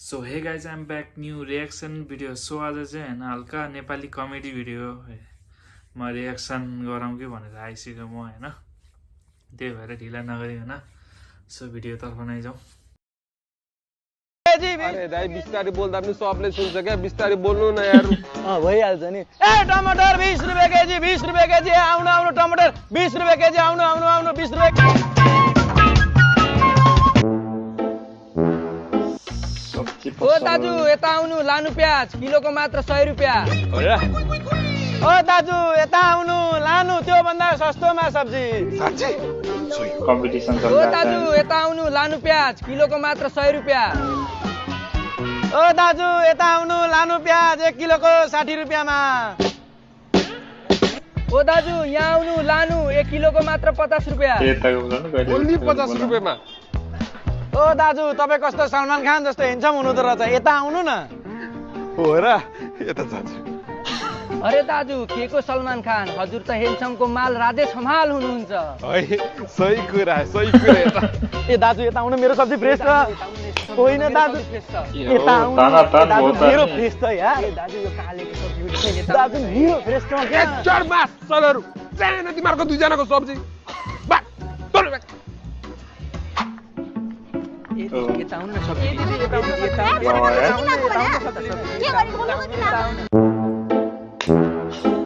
So hey guys I'm back new reaction video. So आज चाहिँ होइन हल्का नेपाली कमेडी भिडियो म रियाक्सन गरौँ कि भनेर आइसक्यो म होइन, त्यही भएर ढिला नगरिकन सो भिडियोतर्फ नै जाउँ। अरे दाइ बिस्तारै बोल्दा पनि सबले सुन्छ क्या, बिस्तारै बोल्नु न यार। भइहाल्छ नि। ए टमाटर 20 रुपैयाँ केजी, 20 रुपैयाँ केजी, आउनु आउनु टमाटर 20 रुपैयाँ केजी, आउनु आउनु आउनु 20 रुपैयाँ। ओ दाजु यता आउनु, लानु प्याज किलोको मात्र 100 रुपैयाँ। ओ दाजु यता आउनु, लानु त्यो भन्दा सस्तोमा सब्जी। कम्पिटिसन ओ दाजु यता आउनु, लानु प्याज किलोको मात्र 100 रुपैयाँ। ओ दाजु यता आउनु, लानु प्याज 1 किलोको 60 रुपैयाँमा। ओ दाजु यहाँ आउनु, लानु 1 किलोको मात्र 50 रुपैयाँ। ओन्ली 50 रुपैयाँमा। ओ दाजु तपाईँ कस्तो सलमान खान जस्तो हेन्सम हुनु त रहेछ, यता आउनु न। हो र, यता जान्छु। अरे दाजु के को सलमान खान, हजुर त हेन्समको माल राधे सम्हाल हुनुहुन्छ। है सही कुरा यता। ए दाजु यता आउनु, मेरो सब्जी फ्रेस छ। होइन दाजु यता आउनु, दाजु मेरो फ्रेस छ यार। दाजु यो कालेको सब्जी दाजु मेरो फ्रेस छ क्या। चार मास चलहरु सानो तिमीहरुको दुईजनाको सब्जी बा तोल बा। यता आउनु न सब्जी, यता आउनु।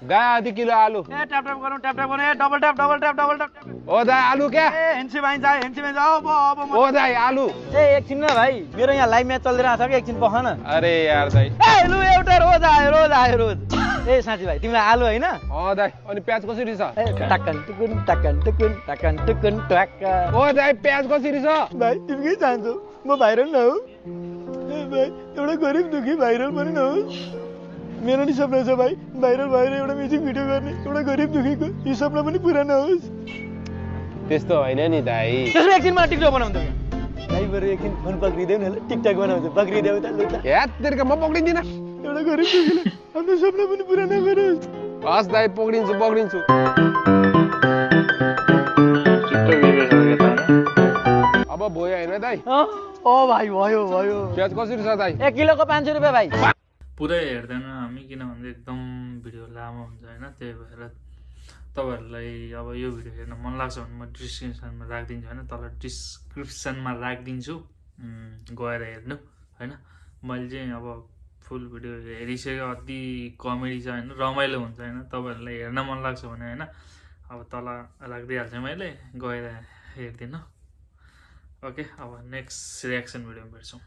दा आधी किलो आलु। ए ट्याप ट्याप गरौँ, ट्याप ट्याप गरौँ। ए double tap double tap double tap. ओ दाइ आलु क्या? ए हेन्सी भाइ जाए, हेन्सी भाइ जाओ। अब ओ दाइ आलु। ए एकछिन न भाइ, मेरो यहाँ लाइभ म्याच चलिरहेको छ कि, एकछिन पख न। अरे यार दाइ। ए लु एउटा रोज आयो रोज। ए साथी भाइ तिमीलाई आलु हैन? अ दाइ, अनि प्याज कसरी छ? ए टकन टुकुन टकन टुकुन टकन टुकुन टक। ओ दाइ प्याज कसरी छ? भाइ तिमी के चाहन्छौ? म भाइरल नहौ? ए भाइ एउटा गरिब दुखी भाइरल पनि नहोस्। मेरो नि सपना छ भाइ, भाइरल भएर एउटा म्युजिक भिडियो गर्ने, एउटा गरिब दुखीको यो सपना पनि पुरा नहोस्। त्यस्तो होइन नि दाइ। त्यसो एकछिनमा टिकटक बनाउँदै भाइ, बरु एकछिन फोन पक्रिदेऊ न, टिकटक बनाउँछु। पक्रिदेऊ त लु त। या तेरेको म पक्रिदिन। एउटा गरिब दुखीले आफ्नो सपना पनि पुरा नगरोस्। हस् दाइ पक्रिन्छु। अब भयो हैन दाइ? ओ भाइ भयो। प्याज कसरी छ दाइ? 1 किलोको 500 रुपैयाँ भाइ। पुरै हेर्दैन हामी, किनभने एकदम भिडियो लामो हुन्छ होइन, त्यही भएर तपाईँहरूलाई अब यो भिडियो हेर्न मन लाग्छ भने म डिस्क्रिप्सनमा राखिदिन्छु होइन, तल डिस्क्रिप्सनमा राखिदिन्छु, गएर हेर्नु होइन। मैले चाहिँ अब फुल भिडियो हेरिसक्यो, अति कमेडी छ होइन, रमाइलो हुन्छ होइन, तपाईँहरूलाई हेर्न मन लाग्छ भने होइन अब तल राखिदिइहाल्छु मैले, गएर हेरिदिनु। ओके अब नेक्स्ट रियाक्सन भिडियोमा भेट्छौँ।